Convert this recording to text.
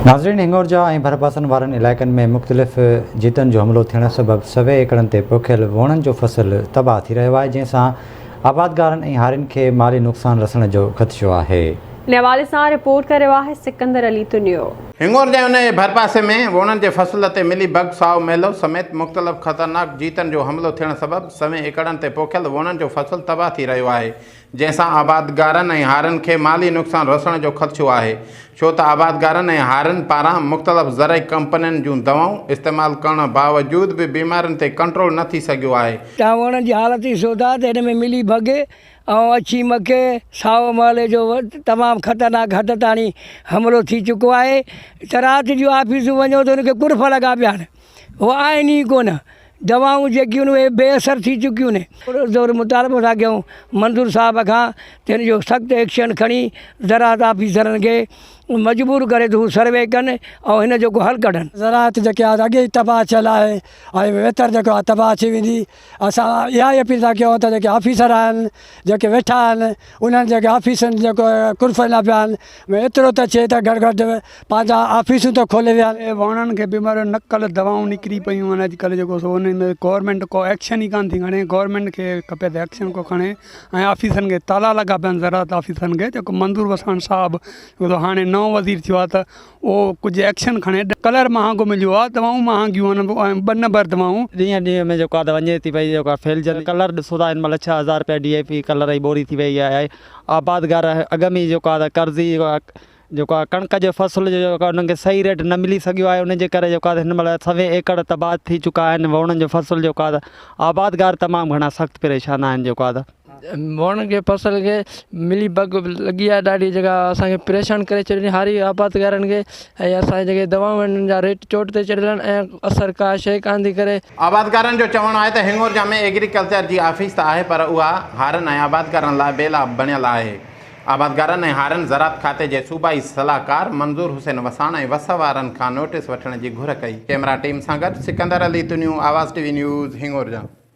ناظرين هڱورجا ۽ ڀرپاسن وارن علائقن ۾ مختلف جيتن جو حملو ٿيڻ سبب سوين ايڪڙن تي پوکيل ووڻن جو فصل تباهه ٿي رهيو آهي جنهن سان آبادگارن ۽ هارين کي مالي نقصان رسڻ جو خدشو آهي. ان حوالي سان رپورٽ ڪريو آهي سڪندر علي تنيو. هڱورجا ۽ ان جي ڀرپاسي ۾ ووڻن جي فصل تي ملي بگ، سائو ميلو سميت مختلف خطرناڪ جيتن جو حملو ٿيڻ سبب سوين ايڪڙن تي پوکيل ووڻن جو فصل تباهه ٿي رهيو آهي جنهن سان آبادگارن ۽ هارين کي مالي نقصان رسڻ جو خدشو آهي، ڇو ته آبادگارن ۽ هارين پاران مختلف زرعي ڪمپنين جون دوائون استعمال ڪرڻ باوجود به بيمارين تي ڪنٽرول نه ٿي سگهيو آهي. توهان وڻن جي حالت ڏسو ٿا ته هن ۾ ملي ڀڳ ۽ اڇي مکي، سائو مهلي جو تمام خطرناڪ حد تاڻي حملو ٿي چڪو آهي ته رات جو آفيسون وڃو ته ان کي قرف لڳا پيا آهن. هو آهن ئي ڪونه. دوائون جيڪيون آهن اهي بي اثر ٿي چڪيون آهن. زور مطالبو ٿا ڪيون منظور صاحب کان ته ان جو سخت ايڪشن کڻي زراعت آفيسرن کي مجبور ڪري ته هو سروي ڪن ۽ هن جو ڪو حل ڪڍن. زراعت جيڪي آهي اڳي ئي تباهه ٿيل آهي ۽ ويتر جيڪو آهي تباهه ٿي ويندي. اسان اها ئي اپيل ٿا ڪيون ته جيڪي آفيسر آهن جيڪي ويٺا آهن انهن جيڪي آفيسن جيڪو قلف ڏنا پيا آهن ايترو ته ٿئي ته گهٽ گهٽ پنهنجا آفيسون ته کولي ويا آهن. اهي وڻن کي بيماريون نقل دوائون نڪري پيون آهن اڄڪلهه جيڪو سو انهن ۾ گورنمينٽ ڪو ايڪشن ئي ڪانه ٿي کڻي گورنمينٽ کي کپي ته ايڪشن ڪو کڻي ۽ آفيسن کي تالا لڳا پيا آهن زراعت آفيسن کي جيڪو منظور وساڻ صاحب جيڪو هاڻي نئون وزير ٿيو آهي ته اهو ڪجهه ايڪشن کڻي ڪلر مهانگو مليو آهي دوائون مهانگيون آهن ۽ ٻه نمبر دوائون. ڏينهن ڏينهن ۾ جيڪو آهي ته وڃي ٿي پئي جيڪو آهي ڦهلجندي ڪلر ڏسو ٿا هن مهل 6000 رپيا ڊي اي پي ڪلر جي ٻوري ٿي وئي آهي آبادگار اڳ ۾ ئي جيڪو آهي ته قرضي جيڪو آهي ڪڻڪ جي فصل جو جيڪو آهي انهن کي صحيح ريٽ نه ملي سگهيو آهي ان جي ڪري جيڪو آهي هن مهل سوين ايڪڙ تباهه ٿي چڪا آهن ووڻن جو فصل جيڪو آهي آبادگار تمام گهڻا سخت پريشان آهن جيڪو آهي ووڻن کي فصل کي ملي بگ لڳي آهي ڏاڍي جيڪا اسان کي پريشان ڪري ڇڏيو هاري آبادگارن کي ۽ اسان جي جيڪي دوائون آهن انهن جا ريٽ چوٽ تي چڙهيل آهن ۽ اثر ڪا شيء ڪانه ٿي ڪري. آبادگارن جو چوڻ آهي ته هڱورجا ۾ ايگريڪلچر جي آفيس ته آهي پر اها هارين ۽ آبادگارن لاء بي لاڀ بڻيل آهي. آبادگارن ۽ هارين زراعت کاتي جي صوبائي صلاحڪار منظور حسين وساڻ ۽ وس وارن کان نوٽيس وٺڻ جي گهر ڪئي. ڪئميرا ٽيم سان گڏ Sikandar Ali Tunio, Awaz T V news, Hingorja.